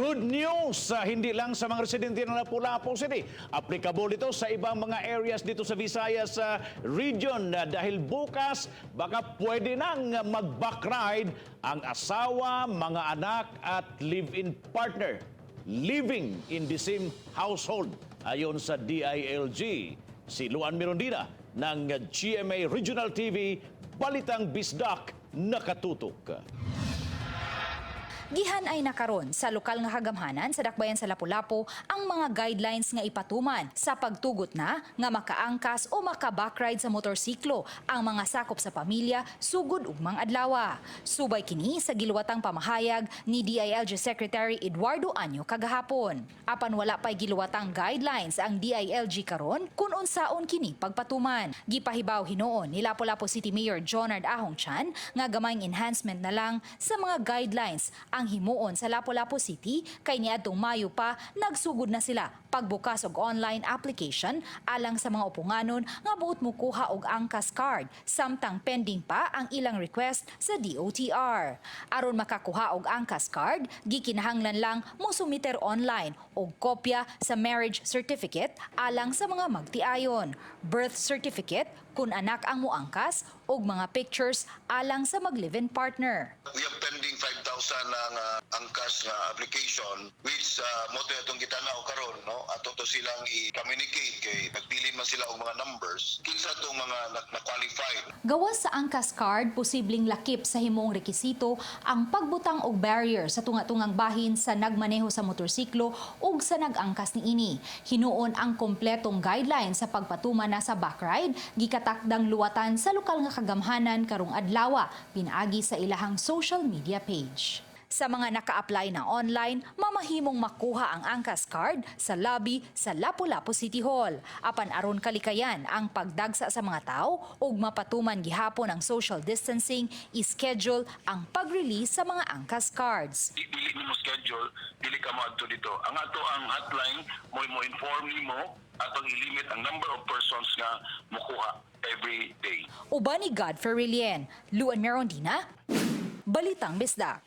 Good news, hindi lang sa mga residente ng Lapu-Lapu City. Applicable ito sa ibang mga areas dito sa Visayas region dahil bukas baka pwede nang mag-backride ang asawa, mga anak at live-in partner living in the same household, ayon sa DILG. Si Luan Mirondina ng GMA Regional TV, Balitang Bisdak, nakatutok. Gihan-ay na karon sa lokal nga kagamhanan sa dakbayan sa Lapu-Lapu ang mga guidelines nga ipatuman sa pagtugot na nga makaangkas o maka-backride sa motorsiklo ang mga sakop sa pamilya sugod ugmang adlaw. Subay kini sa giluwatang pamahayag ni DILG Secretary Eduardo Año kagahapon. Apan wala pa'y giluwatang guidelines ang DILG karon kung unsaon kini pagpatuman. Gipahibaw hinuon ni Lapu-Lapu City Mayor Jonard Ahong Chan nga gamayng enhancement na lang sa mga guidelines ang himuon sa Lapu-Lapu City kay niadtong Mayo pa nagsugod na sila pagbukas og online application alang sa mga uponganon nga buot mukuha og angkas card samtang pending pa ang ilang request sa DOTR. Aron makakuha og angkas card, gikinahanglan lang mo sumiter online og kopya sa marriage certificate alang sa mga magtiayon, birth certificate kung anak ang muangkas ug mga pictures alang sa mag-live-in partner. We have pending 5,000 ang angkas nga application which mao to atong gitanaw karon, no? Ato to silang i-communicate kay nagbilin man sila og mga numbers kinsa tong mga na-qualified. Gawas sa angkas card, posibleng lakip sa himuong rekisito ang pagbutang og barrier sa tunga-tungang bahin sa nagmaneho sa motorsiklo ug sa nag-angkas niini. Hinuon ang kompletong guideline sa pagpatuman na sa backride, gikatakdang luwatan sa lokal nga kagamhanan karong adlaw, pinaagi sa ilahang social media page. Sa mga naka-apply na online, mamahimong makuha ang angkas card sa lobby sa Lapu-Lapu City Hall. Apan aron kalikayan ang pagdagsa sa mga tao ug mapatuman gihapon ang social distancing, i-schedule ang pag-release sa mga angkas cards. Dili nimo schedule, dili ka moadto dito. Ang ato ang hotline mo inform nimo, atong i-limit ang number of persons nga mokuha every day. Uban ni Godfrey Relien, Luan Merondina, Balitang Bisdak.